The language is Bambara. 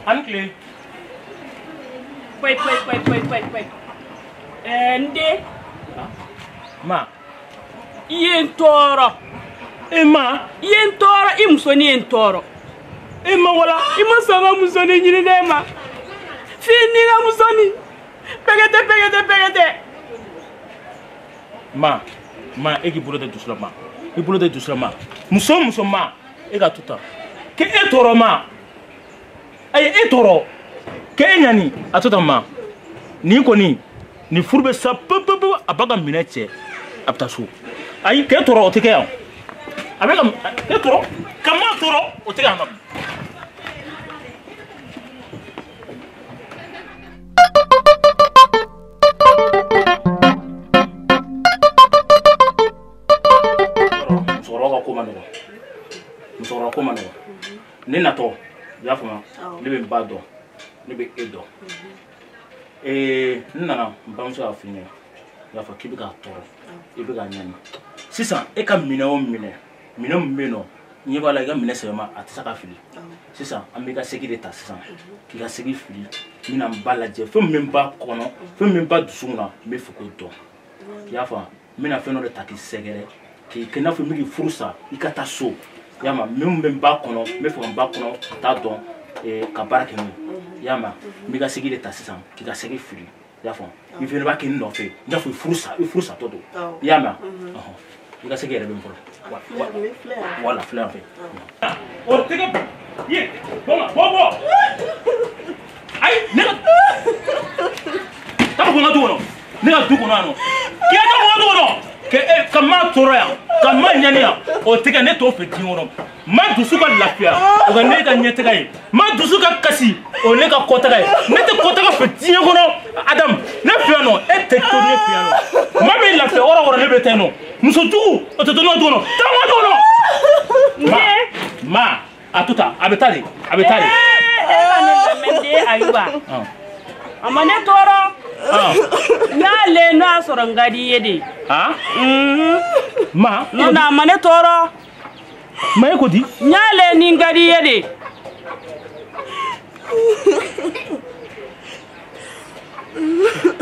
Ani tile. Pɔyi pɔyi pɔyi pɔyi pɔyi pɔyi. Ɛɛ n den. Ma. I ye n tɔɔrɔ. E ma. I ye n tɔɔrɔ, i musonin ye n tɔɔrɔ. E ma wala. I ma sɔn ka musonin ɲini ne ma. F'i ni ka musonin. Pɛgɛtɛ pɛgɛtɛ pɛgɛtɛ. Ma, ma e k'i bolo tɛ dusu la ma. I bolo tɛ dusu la ma. Muso muso ma, e ka to tan. K'e tɔɔrɔ ma. Ayi e tɔɔrɔ. K'e ɲani a to tan ma. Nin kɔni nin furu bɛ sa pewu pewu pewu a b'a ka minɛ cɛ a bɛ taa so. Ayi k'e tɔɔrɔ o tɛ kɛ yan. A bɛ ka k'e tɔɔrɔ ka maa tɔɔrɔ o tɛ kɛ yan nɔ. Musokɔrɔba ka ko man nɔgɔn. Musokɔrɔba ko man nɔgɔn. Ne natɔ, i y'a faamuya, ne bɛ n ba dɔn, ne bɛ e dɔn. N nana n bamuso y'a f'i ɲɛna, i y'a fɔ k'i bɛ k'a tɔɔrɔ, i bɛ k'a ɲani. Sisan e ka minɛ o minɛ, minɛ min bɛ yen nɔ, ɲɛ b'a la i ka minɛ sɛbɛma a tɛ se ka fili. Sisan an b'i ka segi de ta sisan, k'i ka segi fili, n bɛna n ba lajɛ, fɛn min bɛ n ba kɔnɔ, fɛn min bɛ n ba dusukun na, n bɛ fɛ k'o dɔn. I y'a faamu, n bɛna fɛn dɔ de ta k'i sɛgɛrɛ, k'i kɛ i n'a fɔ n bɛ k'i furu sa, i ka taa so. I y'a mɛn, min bɛ n ba kɔnɔ, n bɛ fɛ ka n ba kɔnɔ ka taa dɔn, ka baara kɛ n'o ye. I y'a mɛn, n b'i ka segi de ta sisan, k'i ka segi fili. I y'a faamu, i fɛnɛ b'a kɛ n nɔfɛ, i n'a fɔ i furu sa, i furu satɔ don. I y'a mɛn, i ka segi yɛrɛ bɛ n bolo. Wala filɛ yan fɛ. O tɛgɛ ye bɔ bɔ bɔ. Ayi ne ka taa bɔ n ka du kɔnɔ, ne ka du kɔnɔ yan nɔ. K'e ka bɔ n ka du kɔnɔ. K'e ka maa tɔɔrɔ yan, ka maa ɲani yan, o tɛgɛ ne t'o fɛ diɲɛ kɔnɔ. Ma dusu ka lafiya, o ka ne ka ɲɛtaga ye. Ma dusu ka kasi, o ne ka kɔtaga ye. Ne tɛ kɔtaga fɛ diɲɛ kɔnɔ, Adamu. Ne fɛ yan nɔ, e tɛ to ne fɛ yan nɔ. Ma bɛ lafiya yɔrɔ o yɔrɔ ne bɛ taa yen nɔ. Muso jugu, o tɛ to ne ka du kɔnɔ. Taa n ka du kɔnɔ. Ma, a to tan, a bɛ taa de, a bɛ taa de. E ka ne lamɛn den Ayuba. A ma ne tɔɔrɔ. N y'ale n'o y'a sɔrɔ n ka di i ye de. Ma. N'o tɛ a ma ne tɔɔrɔ. Ma e ko di? N y'ale ni n ka di i ye de.